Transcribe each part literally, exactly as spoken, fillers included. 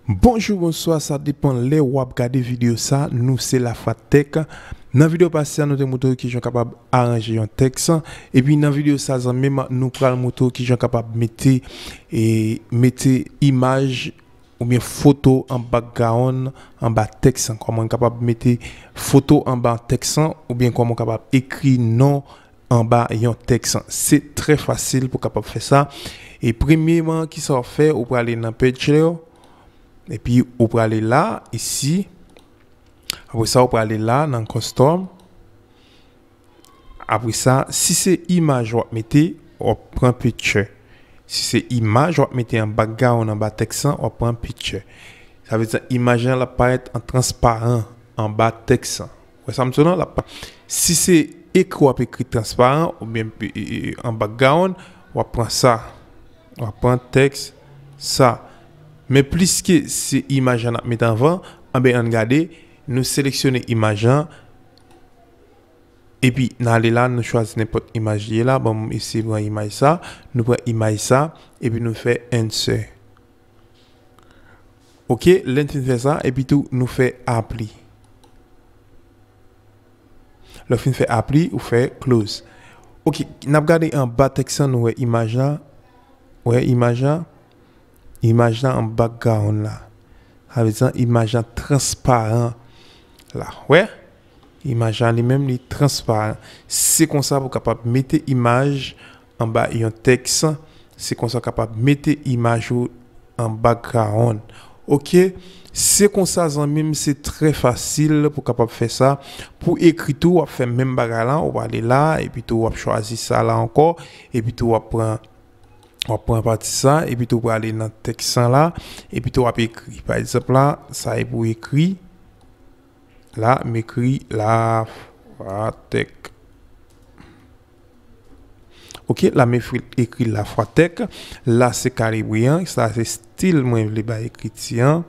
Bonjou, bonswa, sa depann lè w ap gade videyo sa. Nou se Lafwa Tech. Nan videyo pase a, nou te montre w kijan w kapab aranje yon tèks. Epi nan videyo sa, zanmi m, nou pral montre w kijan w kapab mete, e, mete imaj oubyen foto an background, anba tèks an. Kòman w kapab mete foto anba tèks an, oubyen kòman w kapab ekri non anba yon tèks an. Se trè fasil pou w kapab fè sa. E premyeman, kisa w ap fè? Ou prale nan Picture, epi ou prale la, isi. Apre sa, ou prale la, nan Custom. Apre sa, si se imaj w ap mete, w ap pran Picture. Si se imaj w ap mete an background, anba tèks an, w ap pran Picture. Sa vle di, imaj lan, l ap parèt an transparan anba tèks an. Ou wè sa m di w lan? L ap pa-, si se ekri w ap ekri transparan oubyen, e, e, e, an background, w ap pran sa. W ap pran tèks sa. Men pliske se imaj lan n ap mete anvan, anben, ann gade, nou seleksyone imaj lan, epi n ale la, nou chwazi nenpòt imaj li ye la. Ban m eseye pran imaj sa. Nou pran imaj sa, epi nou fè Insert. Oke, lè n fin fè sa, epi tou nou fè Apply. Lè w fin fè Apply, ou fè Close. Oke, n ap gade anba tèks lan, nou wè imaj la. Wè imaj la. Imaj la an background la. Sa vle di, imaj la transparan la. Wè? Imaj la li menm, li transparan. Se konsa pou w kapab mete imaj anba yon tèks. Se konsa w kapab mete imaj ou an background. Oke? Se konsa, zanmi m, se trè fasil pou w kapab fè sa. Pou ekri tou, w ap fè menm bagay la. Ou prale la, epi tou w ap chwazi sa la ankò, epi tou w ap pran, w ap pran pati sa, epi tou w prale nan tèks lan la, epi tou w ap ekri. Pa egzanp la, sa e pou ekri. La, m ekri Lafwa Tech. Oke, la m ekri, ekri Lafwa Tech. La se kalibre an, sa se stil mwen vle bay ekriti an.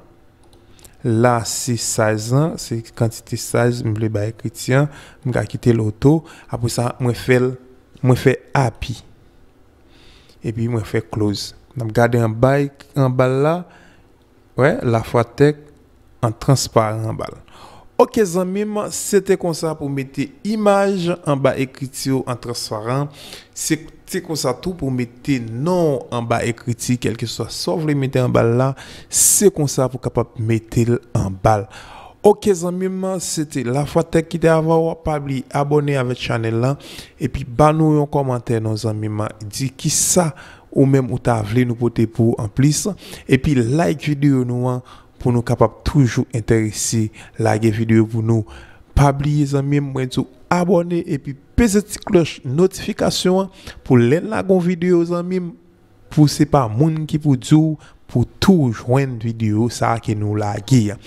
La se size lan, se kantite size m vle bay ekriti an. M ka kite l auto. Apre sa, mwen fè l, mwen fè Apply. Epi mwen fè Close. N ap gade anba, anba l la. Wè, Lafwa Tech an transparan anba l. Oke, zanmi m, se te konsa pou mete imaj anba ekriti w an transparan. Se te konsa tou pou mete non w anba ekriti, kèlkeswa sa w vle mete anba l la, se konsa pou kapab mete l anba l. Oke, zanmi m, se te Lafwa Tech ki te avè w. Pa bliye abòne avèk chanèl la, epi ba nou yon kòmantè non, zanmi m. Di kisa ou menm ou ta vle nou pote pou ou anplis. Epi like videyo nou an pou nou kapab toujou enterese lage videyo pou nou. Pa bliye, zanmi m, mwen di w abòne epi peze ti klòch notifikasyon an pou lè n lage yon videyo, zanmi m, pou se pa moun ki pou di w pou tou jwenn videyo sa a ke nou lage a.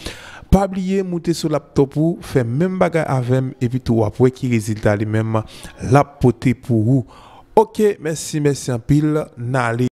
Pa bliye moute sou laptop ou, fè menm bagay avè m, epi tou w ap wè ki rezilta li menm l ap pote pou ou. Oke, mèsi, mèsi anpil, n ale.